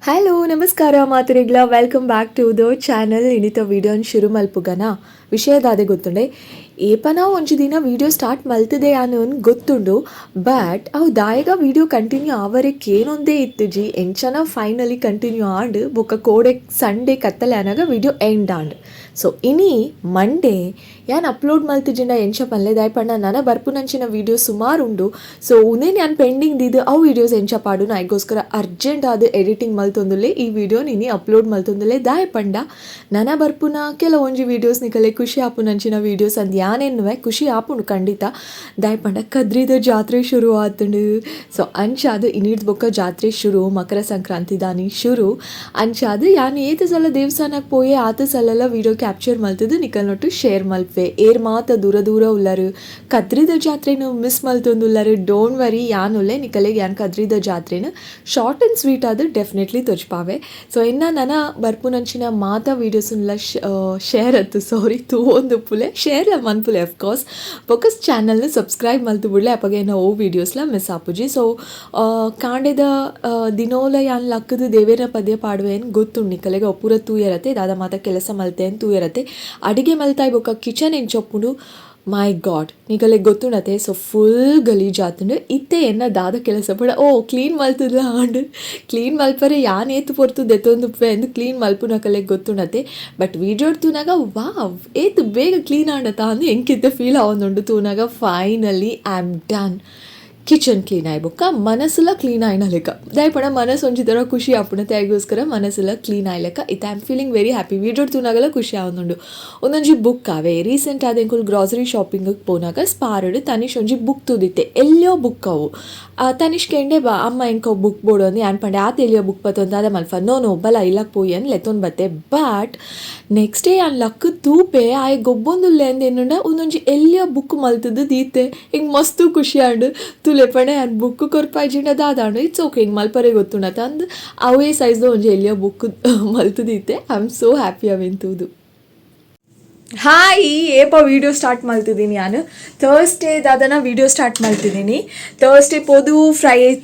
Hello ನಮಸ್ಕಾರ ಮಾತರಿಗ್ಲ, welcome back to the channel. ಇನಿತ ವಿಡಿಯೋನ್ ಶುರು ಮಲ್ಪುಗನ ವಿಷಯದಾದೆ ಗೊತ್ತುಂಡೆ, ಏಪನ ಒಂಜಿ ದಿನ ವಿಡಿಯೋ ಸ್ಟಾರ್ಟ್ ಮಲ್ತದೆ ಅನ್ನೋನ್ ಗೊತ್ತುಂಡು. ಬಟ್ ಅವು ದಾಯಗ ವಿಡಿಯೋ ಕಂಟಿನ್ಯೂ ಆವರೆ ಕೇನೊಂದೇ ಇತ್ತುಜಿ. ಎಂಚನ ಫೈನಲಿ ಕಂಟಿನ್ಯೂ ಆಂಡ್. ಬೊಕ್ಕ ಕೋಡೆ ಸಂಡೇ ಕತ್ತಲೆ ಆನಾಗ ವಿಡಿಯೋ ಎಂಡ್ ಆಂಡ್. ಸೊ ಇನಿ ಮಂಡೇ ಯಾನ್ ಅಪ್ಲೋಡ್ ಮಲ್ತಿಜಿಂಡ ಎಂಚ ಪನ್ಲೆ? ದಾಯೆ ಪಂಡ ನನ ಬರ್ಪುನಂಚಿನ ವಿಡಿಯೋ ಸುಮಾರು ಉಂಡು. ಸೊ ಉಂದೇನ್ ಯಾನ್ ಪೆಂಡಿಂಗ್ ದೀದ್ ಅವು ವಿಡಿಯೋಸ್ ಎಂಚ ಪಾಡುನ? ಐಗೋಸ್ಕರ ಅರ್ಜೆಂಟ್ ಆದ್ ಎಡಿಟಿಂಗ್ ಮಲ್ತೊಂದುಲ್ಲೆ. ಈ ವಿಡಿಯೋ ಇನಿ ಅಪ್ಲೋಡ್ ಮಲ್ತೊಂದುಲ್ಲೆ. ದಾಯೆ ಪಂಡ ನನ ಬರ್ಪುನ ಕೆಲವೊಂಜಿ ವಿಡಿಯೋಸ್ ನಿಕಲೆ ಖುಷಿ ಆಪುನಂಚಿನ ವಿಡಿಯೋಸ್ ಅಂದ್ ಯಾನೆನ್ನುವೆ. ಖುಷಿ ಆಪುಂಡು ಖಂಡಿತ. ದಾಯೆ ಪಂಡ ಕದ್ರಿದ ಜಾತ್ರೆ ಶುರು ಆತುಂಡು. ಸೊ ಅಂಚಾದ್ ಇನಿಡ್ದ್ ಬೊಕ್ಕ ಜಾತ್ರೆ ಶುರು, ಮಕರ ಸಂಕ್ರಾಂತಿ ದಾನಿ ಶುರು. ಅಂಚಾದ್ ಯಾನ್ ಏತ್ ಸಲ ದೇವಸ್ಥಾನಕ್ಕೆ ಪೋಯೆ, ಆತ ಸಲಲ ವಿಡಿಯೋ ಕ್ಯಾಪ್ಚರ್ ಮಲ್ತುದು ನಿಕಲ್ನೊಟ್ಟು ಶೇರ್ ಮಲ್ಪೆ. ಏರ್ ಮಾತ ದೂರ ದೂರ ಉಲ್ಲರು, ಕದ್ರಿದ ಜಾತ್ರೆನು ಮಿಸ್ ಮಲ್ತೊಂದುಲ್ಲರು, don't worry, ಯಾನ್ ಉಲ್ಲೆ. ನಿಕಲೆಗ್ ಯಾನ್ ಕದ್ರಿದ ಜಾತ್ರೆನು short and sweet ಆದ್ ಡೆಫಿನೆಟ್ಲಿ ತೋಜ್ಪಾವೆ. ಸೊ ಇನ್ನ ನನ ಬರ್ಪುನಂಚಿನ ಮಾತ ವೀಡಿಯೋಸ್ನ್ಲ ಶೇರ್ ಅತ್ತು, ಸಾರಿ, ತೂವೊಂದುಪ್ಪುಲೆ, ಶೇರ್ಲ ಮನ್ಪುಲೆ ಅಫ್ಕೋರ್ಸ್. ಬೊಕ್ಕ ಚಾನಲ್ನ ಸಬ್ಸ್ಕ್ರೈಬ್ ಮಲ್ತು ಬುಡ್ಲೆ. ಅಪಗ ಎನ್ನ ಓ ವೀಡಿಯೋಸ್ಲ ಮಿಸ್ ಆಪುಜಿ. ಸೊ ಕಾಂಡೆದ ದಿನೋಲ ಯಾನ್ ಲಕ್ಕದು ದೇವೇರ ಪದ್ಯ ಪಾಡುವೆ ಗೊತ್ತುಂಡು ನಿಕಲೆಗ್. ಅವು ಪೂರ ತೂಯರತೆ, ದಾದ ಮಾತ ಕೆಲಸ ಮಲ್ತೆ ಅಂತ ತೂಯರತೆ. ಅಡಿಗೆ ಮಲ್ತಾಯ್ ಬೊಕ್ಕ ಕಿಚನ್ ಎಂಚೊಪ್ಪುಂಡು, ಮೈ ಗಾಡ್, ನಿಕಲೆಗ್ ಗೊತ್ತುಂಡತೆ. ಸೊ ಫುಲ್ ಗಲೀಜಾತುಂಡು. ಇತ್ತೆ ಎನ್ನ ದಾದ ಕೆಲಸ ಪಂಡ, ಓ ಕ್ಲೀನ್ ಮಲ್ತುದ್ಲ ಆಂಡ್. ಕ್ಲೀನ್ ಮಲ್ಪರೆ ಯಾನ್ ಏತ್ ಪೊರ್ತು ದೆತ್ತೊಂದುಪ್ಪೆ ಅಂದ್ ಕ್ಲೀನ್ ಮಲ್ಪುನಕಲೆಗ್ ಗೊತ್ತುಂಡತೆ. ಬಟ್ ವೀಡಿಯೋಡ್ ತೂನಾಗ ವಾವ್, ಏತ್ ಬೇಗ ಕ್ಲೀನ್ ಆಂಡತ ಅಂದ್ ಎಂಕಿತ್ತೆ ಫೀಲ್ ಆವೊಂದುಂಡು ತೂನಾಗ. Finally I am done. Kitchen clean ಆಯ್ ಬೊಕ್ಕ ಮನಸ್ಸುಲ ಕ್ಲೀನ್ ಆಯ್ನ ಲೆಕ್ಕ. ದಾಯೆ ಪಂಡ ಮನಸ್ಸು ಒಂಜಿ ಥರ ಖುಷಿ ಆಪುಂಡು, ಐಗೋಸ್ಕರ ಮನಸ್ಸುಲ ಕ್ಲೀನ್ ಆಯ್ಲೆಕ್ಕ. ಇತ್ತೆ I am feeling very happy. Video ತೂನಾಗಲ ಖುಷಿ ಆವೊಂದುಂಡು. ಒಂದೊಂಜಿ ಬುಕ್ ಆವೆ. ರೀಸೆಂಟ್ ಆದ ಎಂಕುಲು ಗ್ರಾಸರಿ ಶಾಪಿಂಗ್ ಪೋನಾಗ ಸ್ಪಾರ್ಡ್ ತನಿಷ್ ಒಂಜಿ ಬುಕ್ ತೂದಿತ್ತೆ. ಎಲ್ಲೋ ಬುಕ್ ಅವು. ತನಿಷ್ ಕೇಂಡೆ, ಬಾ ಅಮ್ಮ, ಎಂಕ ಬುಕ್ ಬೋಡು ಅಂದ್. ಯಾನ್ ಪಂಡೆ, ಆತ ಎಲ್ಲಿಯೋ ಬುಕ್ ಬತ್ತೊಂದು ದಾದ ಮಲ್ಪ? ನೋ ನೋ, ಬಲ ಇಲ್ಲಕ್ ಪೋಯಿ ಅಂದ್ ಲೆತ್ತೊಂದು ಬತ್ತೆ. But next day ಯಾನ್ ಲಕ್ ತೂಪೆ, ಆಯೆ ಗೊಬ್ಬೊಂದುಲ್ಲೆ ಅಂದ್ ಎನ್ನುಂಡ ಒಂದೊಂಜಿ ಎಲ್ಲಿಯೋ ಬುಕ್ ಮಲ್ತುದು ದೀತೆ. ಎಂಕ್ ಮಸ್ತ್ ಖುಷಿ ಆಂಡ್. ತೂಲೆ ಪಂಡೆ, ಯಾನ್ ಬುಕ್ ಕೊರ್ಪಾಯ್ಜಿಂಡ ದಾದಾಂಡು, it's okay, ಹಿಂಗೆ ಮಲ್ಪರೆ ಗೊತ್ತುಂಡತ ಅಂದ್ ಅವೇ ಸೈಜ್ದ ಒಂಜಿ ಎಲ್ಲಿಯೋ ಬುಕ್ ಮಲ್ತುದೀತೆ. I am so happy ಅವೆನ್ ತೂದು. ಹಾಯ್, ಏಪ ವೀಡಿಯೋ ಸ್ಟಾರ್ಟ್ ಮಲ್ತಿದ್ದೀನಿ ನಾನು? ಥರ್ಸ್ಡೇ ದಾದನ ವೀಡಿಯೋ ಸ್ಟಾರ್ಟ್ ಮಲ್ತಿದ್ದೀನಿ. ಥರ್ಸ್ಡೇ ಪೋದು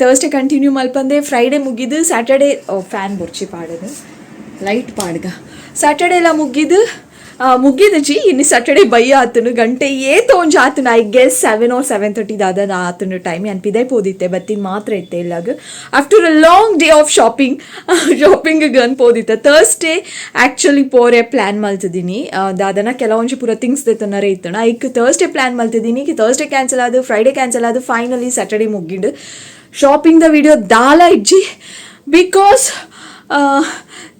ಥರ್ಸ್ಡೇ ಕಂಟಿನ್ಯೂ ಮಲ್ಪಂದೆ ಫ್ರೈಡೇ ಮುಗಿದು ಸ್ಯಾಟರ್ಡೇ, ಫ್ಯಾನ್ ಬೊರ್ಚಿ ಪಾಡೋದು, ಲೈಟ್ ಪಾಡ್ಗ. ಸ್ಯಾಟರ್ಡೇ ಎಲ್ಲ ಮುಗಿದು, ಮುಗಿದಜಿ, ಇನ್ನು ಸ್ಯಾಟರ್ಡೇ ಬಯ್ಯ ಆತನು. ಗಂಟೆ ಏತೋ ಒಂಜಿ ಆತನು, I guess 7 or 7:30 ದಾದ ಆತನು ಟೈಮ್. ಯಾನ್ ಪಿದೈ ಪೋದಿತ್ತೆ, ಬತ್ತಿನ ಮಾತ್ರ ಇತ್ತೆ ಇಲ್ಲಾಗ after a long day of shopping. Shopping gun ಪೋದಿತ್ತೆ. Thursday actually ಪೋರೆ plan ಮಲ್ತಿದ್ದೀನಿ. ದಾದನ ಕೆಲವೊಂಜಿ ಪೂರ ಥಿಂಗ್ಸ್ ದೆತ್ತೊನರೆ ಇತ್ತಣ, ಐಕ್ ಥರ್ಸ್ಡೇ ಪ್ಲ್ಯಾನ್ ಮಲ್ತಿದ್ದೀನಿ. ಥರ್ಸ್ಡೇ ಕ್ಯಾನ್ಸಲ್ ಆದು, ಫ್ರೈಡೇ ಕ್ಯಾನ್ಸಲ್ ಆದು, ಫೈನಲಿ ಸ್ಯಾಟರ್ಡೇ ಮುಗಿಂಡು. Shopping the video ದಾಲ ಇಜ್ಜಿ, because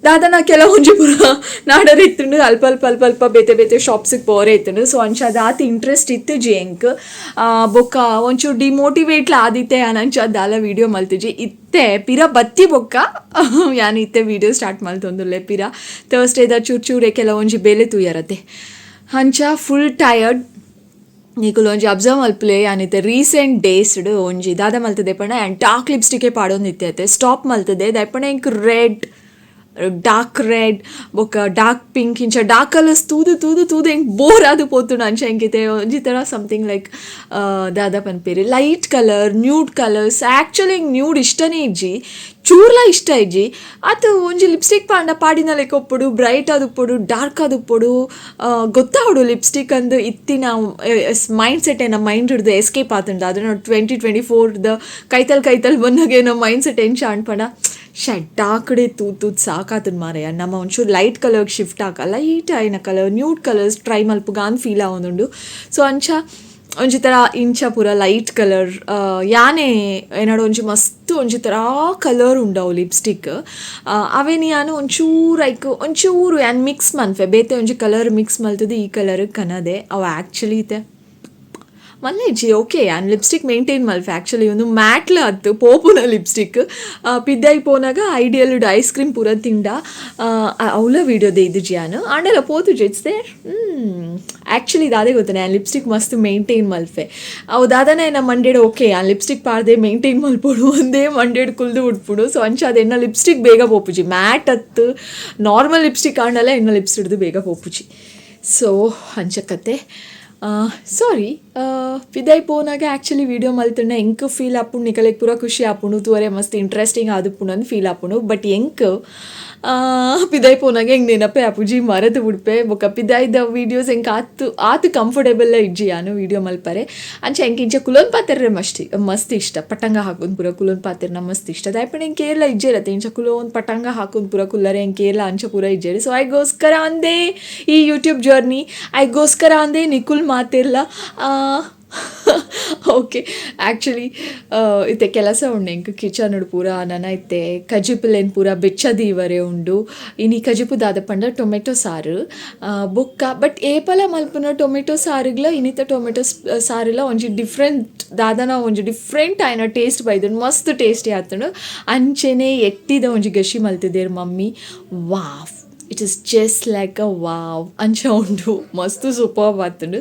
ದಾದನ ಕೆಲವೊಂಜಿ ಪೂರ ನಾಡರ್ ಇತ್ತುಂಡು. ಅಲ್ಪ ಅಲ್ಪ ಅಲ್ಪ ಅಲ್ಪ ಬೇತೆ ಬೇತೆ ಶಾಪ್ಸಿಗೆ ಪೋರೆ ಇತ್ತುಂಡು. ಸೊ ಅಂಚ ಅದಾತ್ ಇಂಟ್ರೆಸ್ಟ್ ಇತ್ತು ಜಿ ಎಂಕ್. ಬೊಕ್ಕ ಒಂಚೂರು ಡಿಮೋಟಿವೇಟ್ಲ ಆದಿತ್ತೆ ಯಾನ್. ಅಂಚ ದಾಲ ವೀಡಿಯೋ ಮಲ್ತಿಜಿ. ಇತ್ತೆ ಪಿರ ಬತ್ತಿ ಬೊಕ್ಕ ಯಾನ್ ಇತ್ತೆ ವೀಡಿಯೋ ಸ್ಟಾರ್ಟ್ ಮಲ್ತೊಂದುಲ್ಲೆ. ಪಿರ ಥರ್ಸ್ಡೇದ ಚೂರು ಚೂರೆ ಕೆಲವೊಂಜಿ ಬೇಲೆ ತೂಯರತೆ. ಅಂಚ ಫುಲ್ ಟಯರ್ಡ್. ನಿಕುಲು ಒಂಜಿ ಅಬ್ಸರ್ವ್ ಮಲ್ಪುಲೆ, ಯಾನಿತ್ತೆ ರೀಸೆಂಟ್ ಡೇಸ್ಡ್ ಒಂಜಿ ದಾದ ಮಲ್ತದೆ ಪಂಡ, ಯಾನ್ ಡಾರ್ಕ್ ಲಿಪ್ಸ್ಟಿಕೇ ಪಾಡೊಂದಿತ್ತೆ ಅತ್ತೆ, ಸ್ಟಾಪ್ ಮಲ್ತದೆ. ದಾಯೆ ಪಂಡ ಎಂಕ್ red, dark red ಬೊಕ್ಕ ಡಾರ್ಕ್ ಪಿಂಕ್, ಇಂಚ ಡಾರ್ಕ್ ಕಲರ್ಸ್ ತೂದು ತೂದು ತೂದು ಎಂಕ್ ಬೋರ್ ಆದ್ ಪೋತುಂಡು. ಅಂಚ ಎಂಕಿತ್ತೆ ಒಂಜಿ ಥರ ಸಮಥಿಂಗ್ ಲೈಕ್ ದಾದ ಪನ್ಪೆರ್, light colour, nude colours. Actually ಎಂಕ್ ನ್ಯೂಡ್ ಇಷ್ಟನೇ ಇಜ್ಜಿ, ಚೂರ್ಲ ಇಷ್ಟ ಇಜ್ಜಿ. ಅತ್ ಒಂಜಿ ಲಿಪ್ಸ್ಟಿಕ್ ಪಾಂಡ ಪಾಡಿನ ಲೆಕ್ಕ ಉಪ್ಪೊಡು, ಬ್ರೈಟ್ ಆದ್ ಉಪ್ಪೊಡು, ಡಾರ್ಕ್ ಆದ್ ಉಪ್ಪೊಡು, ಗೊತ್ತಾವಡು ಲಿಪ್ಸ್ಟಿಕ್ ಅಂದ್ ಇತ್ತಿನ ಮೈಂಡ್ ಸೆಟ್ ಏನ ಮೈಂಡ್ ಹಿಡ್ದು ಎಸ್ಕೇಪ್ ಆತುಂಡು. ಅದನ್ನ 2024ದ ಕೈತಲ್ ಕೈತಲ್ ಬಂದಾಗ ಏನೋ ಮೈಂಡ್ ಸೆಟ್ ಎಂಚ ಅನ್ಪಣ, ಡಾರ್ಕ್ಡೆ ತೂತ್ ತೂತ್ ಸಾಕಾತುಂಡು ಮಾರಾಯ. ನಮ್ಮ ಒಂಚೂರು light colour shift ಆಕ, ಲೈಟ್ ಆಯಿನ colour, nude colours try ಮಲ್ಪುಗ ಅಂದ್ ಫೀಲ್ ಆವೊಂದುಂಡು. ಸೊ ಅಂಚ ಒಂಜಿ ಥರ ಇಂಚ ಪೂರ ಲೈಟ್ ಕಲರ್. ಯಾನೆ ಏನಾಡು ಒಂಜಿ ಮಸ್ತ್ ಒಂಜಿ ಥರ ಕಲರ್ ಉಂಡವು ಲಿಪ್ಸ್ಟಿಕ್. ಅವೇನು ಯಾನು ಒಂಚೂರು ಐಕ್ ಒಂಚೂರು ಯಾನ್ ಮಿಕ್ಸ್ ಮನ್ಪೆ, ಬೇತೆ ಒಂಜಿ ಕಲರ್ ಮಿಕ್ಸ್ ಮಲ್ತದು ಈ ಕಲರ್ ಕನದೆ. ಅವು ಆ್ಯಕ್ಚುಲಿ ಇತ್ತೆ ಮಲ್ಲೆ ಇಜ್ಜಿ. ಓಕೆ, ಯಾನ್ ಲಿಪ್ಸ್ಟಿಕ್ ಮೇಂಟೈನ್ ಮಲ್ಪೆ. ಆ್ಯಕ್ಚುಲಿ ಒಂದು ಮ್ಯಾಟ್ಲ ಅತ್ತು ಪೋಪುನ ಲಿಪ್ಸ್ಟಿಕ್. ಪಿದ್ದಾಯಿ ಪೋನಾಗ ideal ice cream ಪೂರ ತಿಂಡ. ಅವಲ ವೀಡಿಯೋ ಇದ್ದುಜಿ ಯಾನು, ಆಂಡಲ ಪೋತುಜಿ. It's there. Actually ದಾದೆ ಗೊತ್ತನೆ, ಯಾನ್ ಲಿಪ್ಸ್ಟಿಕ್ ಮಸ್ತ್ ಮೇಂಟೈನ್ ಮಲ್ಪೆ. ಅವು ದಾದನೆ ನಮ್ಮ ಮಂಡೇಡ್, ಓಕೆ, ಯಾನ್ ಲಿಪ್ಸ್ಟಿಕ್ ಪಾಡ್ದೆ ಮೇಂಟೈನ್ ಮಲ್ಪೊಡು ಒಂದೇ ಮಂಡೇಡ್ ಕುಲ್ದು ಉಟ್ಪುಡು. ಸೊ ಅಂಚ ಅದೆನ್ನ ಲಿಪ್ಸ್ಟಿಕ್ ಬೇಗ ಪೋಪುಜಿ. ಮ್ಯಾಟ್ ಅತ್ತು, ನಾರ್ಮಲ್ ಲಿಪ್ಸ್ಟಿಕ್ ಆಂಡಲ ಎನ್ನ ಲಿಪ್ಸ್ ಹಿಡ್ದು ಬೇಗ ಪೋಪುಜಿ. ಸೊ ಅಂಚ ಕತೆ. ಸಾರಿ, ಪಿದೈ ಪೋನಾಗ ಆ್ಯಕ್ಚುಲಿ ವೀಡಿಯೋ ಮಲ್ತುಂಡ ಎಂಕ್ ಫೀಲ್ ಆಪುಂಡು, ನಿಕಲೆಗ್ ಪೂರ ಖುಷಿ ಆಪುಂಡು, ತೂವರೆ ಮಸ್ತ್ ಇಂಟ್ರೆಸ್ಟಿಂಗ್ ಆದುಪ್ಪುಂಡು ಅಂದ್ ಫೀಲ್ ಆಪುಂಡು. ಬಟ್ ಎಂಕ್ ಪಿದೈ ಪೋನಾಗ ಎಂಕ್ ನೆನಪೇ ಆಪುಜಿ, ಮರತ್ ಬುಡ್ಪೆ. ಬೊಕ ಪಿದಾಯ್ದ ವೀಡಿಯೋಸ್ ಎಂಕ್ ಆತ್ ಆತ್ ಕಂಫರ್ಟೇಬಲ್ ಇಜ್ಜಿ ಯಾನು ವೀಡಿಯೋ ಮಲ್ಪರೆ. ಅಂಚ ಎಂಕ್ ಇಂಚ ಕುಲೊಂದು ಪಾತೆರ್ರೆ ಮಸ್ತ್ ಮಸ್ತ್ ಇಷ್ಟ. ಪಟಂಗ ಹಾಕೊಂದು ಪೂರ ಕುಲೊಂದು ಪಾತೆರ್ನ ಮಸ್ತ್ ಇಷ್ಟ. ದಾಯೆ ಪಂಡ ಎಂಕ್ ಏರ್ಲ ಇಜ್ಜೆರತ್ತೆ ಇಂಚ ಕುಲೊಂದು ಪಟಂಗ ಹಾಕೊಂದು ಪೂರ ಕುಲ್ಲರೆ ಎಂಕ್ ಏರ್ಲ ಅಂಚ ಪೂರ ಇಜ್ಜೆರ್. ಸೊ ಐಗೋಸ್ಕರ ಅಂದೇ ಈ ಯೂಟ್ಯೂಬ್ ಜರ್ನಿ, ಐಗೋಸ್ಕರ ಅಂದೇ ನಿಕುಲ್ ಮಾತೆರ್ಲ. ಓಕೆ, ಆ್ಯಕ್ಚುಲಿ ಇತ್ತೆ ಕೆಲಸ ಉಂಡು ಎಂಕ್ ಕಿಚನ್ ಪೂರ. ನನ ಇತ್ತೆ ಕಜಿಪುಲೆನ್ ಪೂರ ಬೆಚ್ಚ ದೀವರೆ ಉಂಡು. ಇನಿ ಕಜಿಪು ದಾದ ಪಂಡ ಟೊಮೆಟೊ ಸಾರು. ಬೊಕ್ಕ ಬಟ್ ಏಪಲ ಮಲ್ಪುನ ಟೊಮೆಟೊ ಸಾರುಗ್ಲ ಇನಿತ ಟೊಮೆಟೊ ಸಾರುಲ ಒಂಜಿ ಡಿಫ್ರೆಂಟ್ ದಾದನ ಒಂಜಿ ಡಿಫ್ರೆಂಟ್ ಆಯಿನ ಟೇಸ್ಟ್ ಬೈದುಂಡು, ಮಸ್ತ್ ಟೇಸ್ಟಿ ಆತುಂಡು. ಅಂಚೆನೆ ಎಟ್ಟಿದ ಒಂಜಿ ಗಶಿ ಮಲ್ತಿದ್ದೇರ್ mummy. Wow, it is just like a wow ಅಂಚ ಉಂಡು, ಮಸ್ತ್ ಸೂಪರ್ಬ್ ಆತುಂಡು.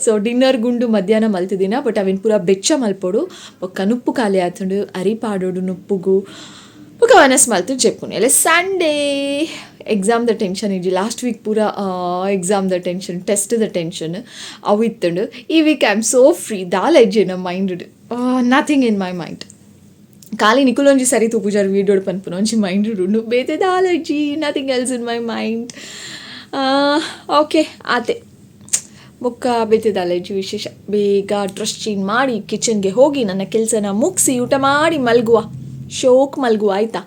ಸೊ ಡಿನ್ನರ್ ಗುಂಡು ಮಧ್ಯಾಹ್ನ ಮಲ್ತಿದಿನ, ಬಟ್ ಅವಿನ ಪೂರ ಬೆಚ್ಚ ಮಲ್ಪೊಡು. ಬೊಕ್ಕ ನುಪ್ಪು ಖಾಲಿ ಆತುಂಡು, ಅರಿ ಪಾಡೊಡು ನುಪ್ಪುಗು. ಬೊಕ್ಕ ವನಸ್ ಮಲ್ತು ಜೆಪ್ಪುನು. ಎಲ್ಲ ಸಂಡೇ ಎಕ್ಸಾಮ್ದ ಟೆನ್ಷನ್ ಇಜ್ಜಿ. ಲಾಸ್ಟ್ ವೀಕ್ ಪೂರ ಎಕ್ಸಾಮ್ದ ಟೆನ್ಷನ್, ಟೆಸ್ಟ್ದ ಟೆನ್ಷನ್ ಅವು ಇತ್ತುಂಡು. ಈ week I am so free, ದಾಲ ಇಜ್ಜಿ ನಮ್ಮ mind, nothing in my mind. ಖಾಲಿ ನಿಕುಲೊಂಜಿ ಸರಿ ತೂಪುಜಾರ್ ವೀಡಿಯೋಡ್ ಪನ್ಪುನ ಒಂಜಿ ಮೈಂಡ್ ಉಂಡು, ಬೇತೆ ದಾಲ ಇಜ್ಜಿ, nothing else in my mind. Okay, ಆತೆ. ಬೊಕ್ಕ ಬೇತೆ ದಾಲ ಇಜ್ಜಿ ವಿಶೇಷ. ಬೇಗ ಡ್ರೆಸ್ ಚೇಂಜ್ ಮಾಡಿ ಕಿಚನ್ಗೆ ಹೋಗಿ ನನ್ನ ಕೆಲಸನ ಮುಗಿಸಿ ಊಟ ಮಾಡಿ ಮಲ್ಗುವ, ಶೋಕ್ ಮಲ್ಗುವ, ಆಯ್ತಾ?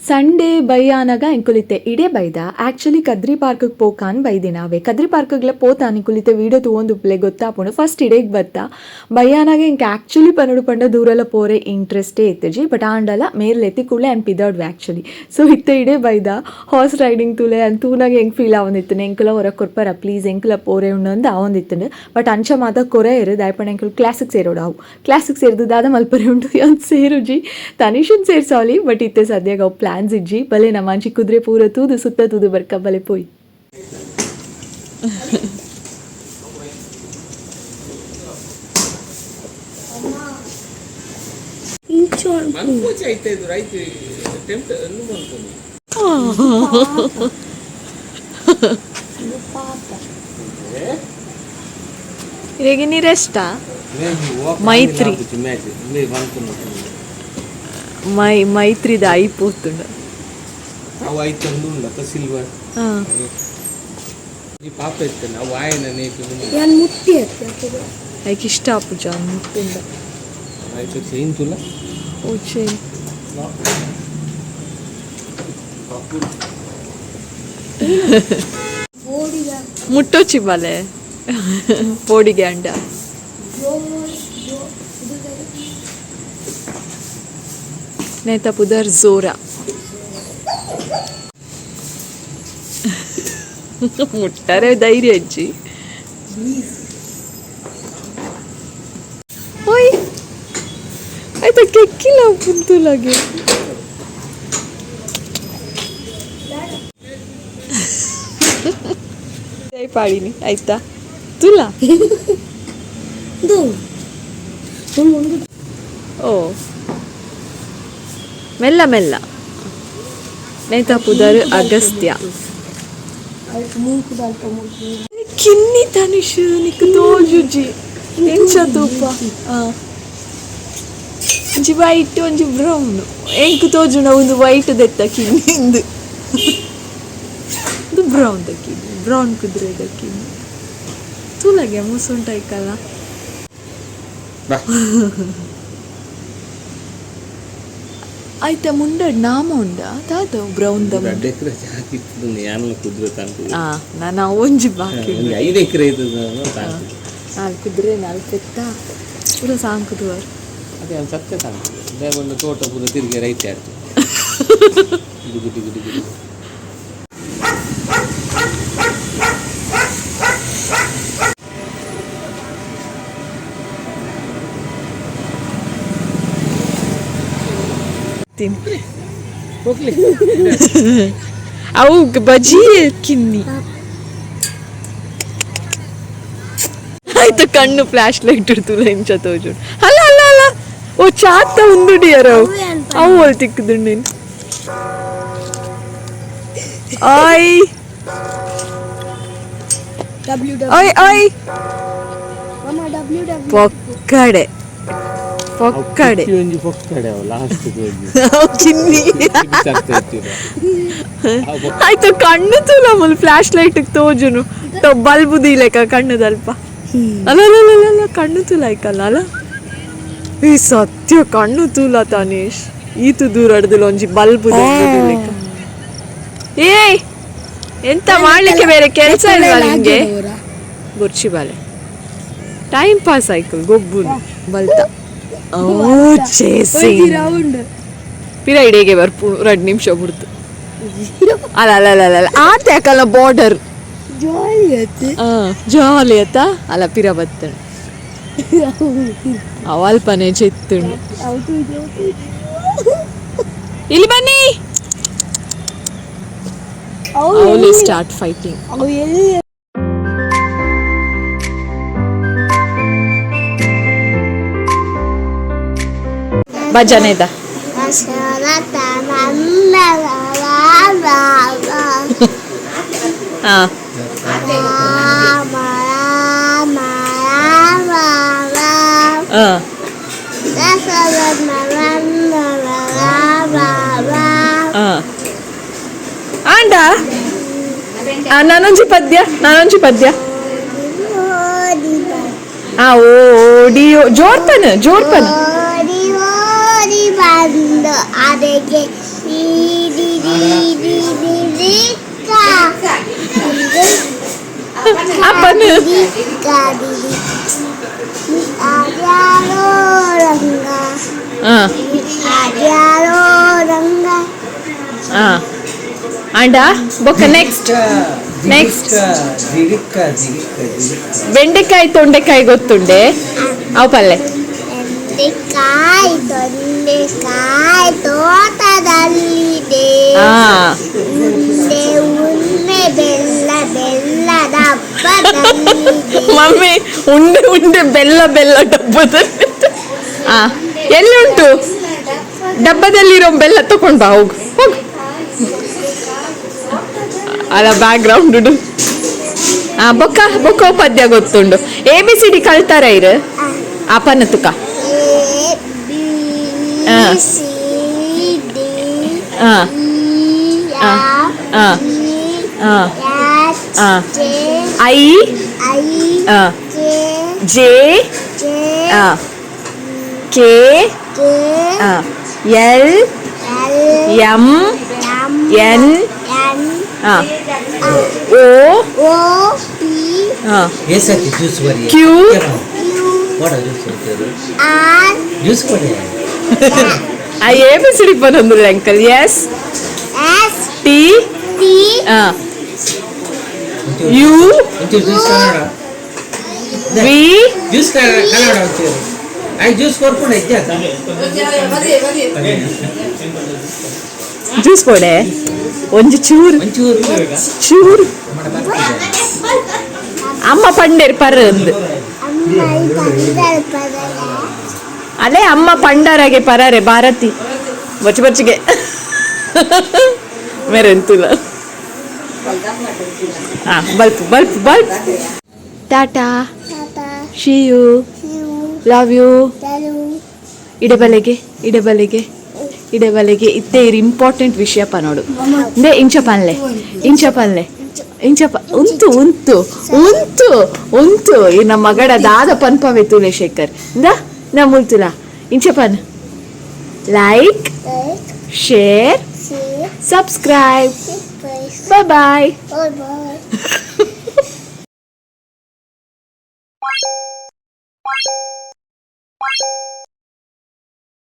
ಸಂಡೇ ಬೈಯಾನಗ ಎಂಕುಲಿತ್ತೆ ಇಡೆ ಬೈದ. ಆ್ಯಕ್ಚುಲಿ ಕದ್ರಿ ಪಾರ್ಕ್ಗೆ ಪೋಕಾನ್ ಬೈದಿನ ಅವೇ. ಕದ್ರಿ ಪಾರ್ಕ್ಗ್ಲ ಪೋತಾ ನಿಕುಲಿತ್ತೆ ವೀಡಿಯೋ ತೂವೊಂದುಪ್ಪುಲೆ, ಗೊತ್ತಾಪುಂಡು. ಫಸ್ಟ್ ಇಡೆಗ್ ಬತ್ತ ಬೈಯಾನಾಗ. ಎಂಕ್ ಆ್ಯಕ್ಚುಲಿ ಪನೊಡು ಪಂಡ ದೂರಲ ಪೋರೆ ಇಂಟ್ರೆಸ್ಟೇ ಇತ್ತುಜಿ. ಬಟ್ ಆಂಡಲ ಮೇರ್ಲೆತ್ತಿ ಕೂಡ್ಲೆ ಆ್ಯಂಡ್ ಪಿದರ್ಡ್ವೆ ಆ್ಯಕ್ಚುಲಿ. ಸೊ ಇತ್ತೆ ಇಡೆ ಬೈದ. ಹಾರ್ಸ್ ರೈಡಿಂಗ್ ತೂಲೆ ಅಂದ್ ತೂನಾಗ ಎಂಕ್ ಫೀಲ್ ಆವೊಂದಿತ್ತುಂಡು, ಎಂಕುಲ ಹೊರ ಕೊರ್ಪರ ಪ್ಲೀಸ್, ಎಂಕುಲ ಪೋರೆ ಉಂಡು ಅಂದ್ ಆವೊಂದಿತ್ತುಂಡು. ಬಟ್ ಅಂಚ ಮಾತ ಕೊರೆಯೆರ್. ದಾಯೆ ಪಂಡ ಎಂಕುಲು ಕ್ಲಾಸಿಗೆ ಸೇರೋಡು ಅವು. ಕ್ಲಾಸಿಗೆ ಸೇರ್ದು ದಾದ ಮಲ್ಪರೆ ಉಂಡು? ಯಾನ್ ಸೇರುಜಿ, ತನಿಷನ್ ಸೇರ್ಸಾವಲಿ. ಬಟ್ ಇತ್ತೆ ಸದ್ಯಗ್ ಅವು ಪ್ಲಾನ್ಸ್ ಇಜ್ಜಿ. ಬಲೆ ನಮ್ಮ ಅಂಚಿ ಕುದುರೆ ಪೂರ ತೂದು ಸುತ್ತ ತೂದು ಬರ್ಕ ಬಲೆ ಪೋಯಿ. ಮನ್ಪೋಚಿ ಐತೆ ಇದು ರೈತ ಟೆಂಪ್ ಎಂದು ಮನ್ಪುನಿ. ಇರೆಗೆ ರೆಸ್ಟಾ? ಮೈತ್ರಿ. ಮೈ ಮೈತ್ರಿದ I ಪೋತುಂಡು. ಅವು ಐತೊಂದು ಉಂಡತ್ತ ಸಿಲ್ವರ್. ಈ ಪಾಪ ಇತ್ತಲ್ಲ, ಅವು ಆಯನ ನೇತು. ಯಾನ್ ಮುಟ್ಟಿ ಅತ್ತೆ. ಐಕ್ ಇಷ್ಟ ಆಪುಜ ಮುಟ್ಟುಂಡ. ಆಯ್ತು, ಚೈನ್ ತುಲ. ಓ, ಚೈನ್. ಓಡಿದ. ಮುಟ್ಟೋಚಿ ಬಲೆ ಪೋಡಿಗೆ ಅಂಡ. ಜೋ ಇದು. ನೇತ ಪುದರ್ ಜೋರಾ. ಮುಟ್ಟಾರೆ ಧೈರ್ಯ ಅಜ್ಜಿ. ಓಯ್, ಆಯ್ತಾ? ಕೆಕ್ಕಿಲ್ಲ ಪುಂತುಲಾಗೆ. ಪಾಡಿನಿ, ಆಯ್ತಾ? ತುಲಾ. ಇದು ಒಂದು. ಓ, ಮೆಲ್ಲ ಮೆಲ್ಲ. ನೇತ ಪುದರ್ ಅಗಸ್ತ್ಯ. ಅಲ್ಪ ಮೂಕುದ ಅಲ್ಪ ಮೂಕು. ಕಿನ್ನಿ ತನಿಷ್, ನಿಕ್ ತೋಜುಜಿ. ಎಂಚ ತೂಪ? ಒಂಜಿ ವೈಟ್, ಒಂಜಿ ಬ್ರೌನ್. ಎಂಕ್ ತೋಜುಂಡ ಒಂದು ವೈಟ್ ದೆತ್ತ ಕಿನ್ನಿಂದು, ಇದು ಬ್ರೌನ್ ದ ಕಿನ್ನಿ, ಬ್ರೌನ್ ಕುದುರೆ ದ ಕಿನ್ನಿ. ತೂಲಗೆ ಮುಸುಂಟೈಕಲ್ಲ. ಬಾ. ಆಯ್ತಾ? ಮುಂಡಡ್ ನಾಮ ಉಂಡ ದಾದ ಬ್ರೌನ್ ದ? ರಡ್ಡ್ ಎಕರೆ ಜಾಗ ಇತ್ತು, ಯಾನ್ಲ ಕುದುರೆ ತಾಂಕು. ಆ, ನಾನು ಒಂಜಿ ಬಾಕಿ. ಒಂದು 5 ಎಕರೆ ಇದ್ದದ್ದು ತಾಂಕು. ನಾಲ್ಕು ಕುದುರೆ, ನಾಲ್ಕು ಪೆತ್ತ ಪೂರ ಸಾಂಕುದುವರ್. ಅದೇ ಒಂದು ಸತ್ಯ ತಾಂಕು. ಒಂದು ತೋಟ ಪೂರ ತಿರುಗಿ ರೈತೆ ಆಯ್ತು. ಡಿಗು ಡಿಗು ಡಿಗು ಡಿಗು. ತಿನ್ರಿ. ಹೋಗ್ಲಿ. ಅವು ಬಜಿ ಕಿನ್ನಿ. ಆಯ್ತು, ಕಣ್ಣು ಫ್ಲಾಶ್ ಲೈಟ್ ಇಡ್ತುಲ್ಲ ಇಂಚ ತೋಜು. ಅಲ್ಲ ಅಲ್ಲ ಅಲ್ಲ, ಓ ಚಾತ್ತ ಉಂದು ಡಿಯರ್. ಅವು ಅವು ಒಲ್ ತಿಕ್ಕುದು ನೀನು. ಆಯ್. W W. ಓಯ್ ಓಯ್. ಮಮ್ಮ, ಡಬ್ಲ್ಯೂ ಡಬ್ಲ್ಯೂ. ಪೊಕ್ಕಡೆ ಪೊಕ್ಕಡೆ. ಒಂಜಿ ಪೊಕ್ಕಡೆ ಅವು ಲಾಸ್ಟ್ ಒಂಜಿ. ಚಿನ್ನಿ. ಆಯ್ತು, ಕಣ್ಣು ತೂಲ ಮುಲ್ ಫ್ಲಾಶ್ ಲೈಟ್ ತೋಜುನು ಬಲ್ಬ್ ದೀಲೆಕ ಕಣ್ಣುದಲ್ಪ. ಅಲ್ಲ ಅಲ್ಲ ಅಲ್ಲ ಅಲ್ಲ, ಕಣ್ಣು ತೂಲ ಆಯ್ಕಲ್ಲ ಅಲ್ಲ. ಈ ಸತ್ಯ ಕಣ್ಣು ತೂಲ ತಾನೇಶ್, ಈತು ದೂರ ಅಡ್ದಿಲ್ಲ ಒಂಜಿ ಬಲ್ಬ್. ಏಯ್, ಎಂತ ಮಾಡ್ಲಿಕ್ಕೆ ಬೇರೆ ಕೆಲಸ ಇಲ್ವಾ ನಿಮ್ಗೆ? ಬುರ್ಚಿ ಬಾಲೆ, ಟೈಮ್ ಪಾಸ್ ಆಯ್ತು ಗೊಬ್ಬು ಬಲ್ತ. ಓ ಚೇಸಿ. ರೌಂಡ್. ಪಿರ ಇಡೀಗೆ ಬರ್ಪು 2 ನಿಮಿಷ ಬಿಡ್ತು. ಅಲ್ಲ ಅಲ್ಲ ಅಲ್ಲ ಅಲ್ಲ, ಆತ ಯಾಕಲ್ಲ ಬಾರ್ಡರ್. ಜಾಲಿ ಆಯ್ತು. ಜಾಲಿ ಆತ ಅಲ್ಲ, ಪಿರ ಬತ್ತಣ ಅವಲ್ಪನೆ ಚೆತ್ತುಂಡು. ಹೌದು. ಇಲ್ಲಿ ಬನ್ನಿ. ಅವು ಸ್ಟಾರ್ಟ್ ಫೈಟಿಂಗ್. ಅವು ಎಲ್ಲಿ? ಭಜನೆ ಇದ್ದ. ದಶರಥ ನಂದನ ರಾಮ. ಹಾ. ರಾಮ ರಾಮ ರಾಮ ರಾಮ. ಹಾ. ದಶರಥ ನಂದನ ರಾಮ ರಾಮ. ಹಾ. ಆಂಡ ನಾನೊಂಜಿ ಪದ್ಯ, ನಾನೊಂಜಿ ಪದ್ಯ. ಓಡಿ. ಆ ಓಡಿ ಜೋರ್ಪನ ಜೋರ್ಪನ. ಓಡಿ ಓಡಿ ಬಂದು ಅದಕ್ಕೆ ದೀದಿ ದೀದಿ ದಿಕ್ಕ. ಅಪ್ಪನ. ದಿಕ್ಕ ದಿದಿ ಅದ್ಯಾರೋ ರಂಗ. ಹಾ. ಅದ್ಯಾರೋ ರಂಗ. ಹಾ, ಆಂಡ ಬೊಕ್ಕ ನೆಕ್ಸ್ಟ್ ನೆಕ್ಸ್ಟ್. ಜಿಗಿಕ್ಕ ಜಿಗಿಕ್ಕ ಜಿಗಿಕ್ಕ. ಬೆಂಡೆಕಾಯಿ ತೊಂಡೆಕಾಯಿ ಗೊತ್ತುಂಡೆ? ಅವು ಪಲ್ಲೆ. ಬೆಂಡೆಕಾಯಿ ತೊಂಡೆಕಾಯಿ ತೋಟದಲ್ಲಿದೆ. ಹಾ. ಉಂಡೆ ಉಂಡೆ ಬೆಲ್ಲ ಬೆಲ್ಲ ಡಬ್ಬದಲ್ಲಿದೆ. ಮಮ್ಮಿ, ಉಂಡೆ ಉಂಡೆ ಬೆಲ್ಲ ಬೆಲ್ಲ ಡಬ್ಬದಲ್ಲಿ. ಆ ಎಲ್ಲಿ ಉಂಟು? ಡಬ್ಬದಲ್ಲಿರೋ ಬೆಲ್ಲ ತಕೊಂಡ್ ಬಾ, ಹೋಗು ಹೋಗು. ಅಲ್ಲ, ಬ್ಯಾಕ್ ಗ್ರೌಂಡ್. ಆ ಬೊಕ್ಕ ಬೊಕ್ಕ ಪದ್ಯ ಗೊತ್ತುಂಡು? ಎ ಬಿ ಸಿ ಡಿ ಕಲ್ತಾರ ಇರು ಅಪನ ತುಕ. ಎ ಬಿ ಆ. ಸಿ ಡಿ ಆ. ಇ ಆ. ಎಫ್ ಆ. ಜಿ ಆ. ಎಚ್ ಆ. ಜೆ I I ಆ. ಕೆ ಜೆ ಜೆ ಆ ಕೆ ಕೆ ಆ L L M M N N ಆ ಓ ಓ ಪಿ ಆ ಏಸಕ್ಕೆ ಜ್ಯೂಸ್ ಬರಿ. ಕ್ಯೂ. ಕ್ಯೂ ಕೊಡ ಜ್ಯೂಸ್ ಅಂತೀರು. ಆರ್ ಜ್ಯೂಸ್ ಕೊಡಿ. ಆ ಎ ಬಿ ಸಿ ಡಿ ಬಂದೊಂದು uncle S S T T ಆ you ಒಂಚೂರು ಜ್ಯೂಸ್ ಕನ್ನಡ. ವಿ ಜ್ಯೂಸ್ ಕನ್ನಡ ಒಂಚೂರು I juice ಕೊಡ್ಕೊಂಡು ಇದ್ದೆ. ಜ್ಯೂಸ್ ಕೊಡೆ ಒಂಜಿ ಚೂರು. ಒಂಚೂರು. ಚೂರು. ಅಮ್ಮ ಪಂಡೇರ್ ಪರ್ ಅಂದು. ಅಮ್ಮ ಈ ಪಂದರ. ಅಲ್ಲೇ ಅಮ್ಮ ಪಂಡಾರಾಗೆ ಪರಾರೆ ಭಾರತಿ ಬಚ್ಚ ಬಚ್ಚಿಗೆ ಮೇರೆ ಎಂತಿಲ್ಲ. ಹಾ, bulb bulb bulb. Tata. Tata. See you. Shiva. Love you. ತರು. ಇಡಬಲೆಗೆ ಇಡಬಲೆಗೆ ಇಡಬಲೆಗೆ ಇತ್ತೆ ಇರು. ಇಂಪಾರ್ಟೆಂಟ್ ವಿಷಯಪ್ಪ ನೋಡು. ಇಂದೇ ಇಂಚ ಪನ್ಲೆ, ಇಂಚ ಪನ್ಲೆ, ಇಂಚ ಉಂತು ಉಂತು ಉಂತು ಉಂತು. ಈ ನಮ್ಮ ಮಗಡ ದಾದ ಪನ್ಪವೆ ತೂಲೆ ಶೇಖರ್ ಇಂದ ನಾ ಮುಲ್ತುಲ. ಇಂಚ ಪನ್, like like share share subscribe. Subscribe. Bye. Bye boy.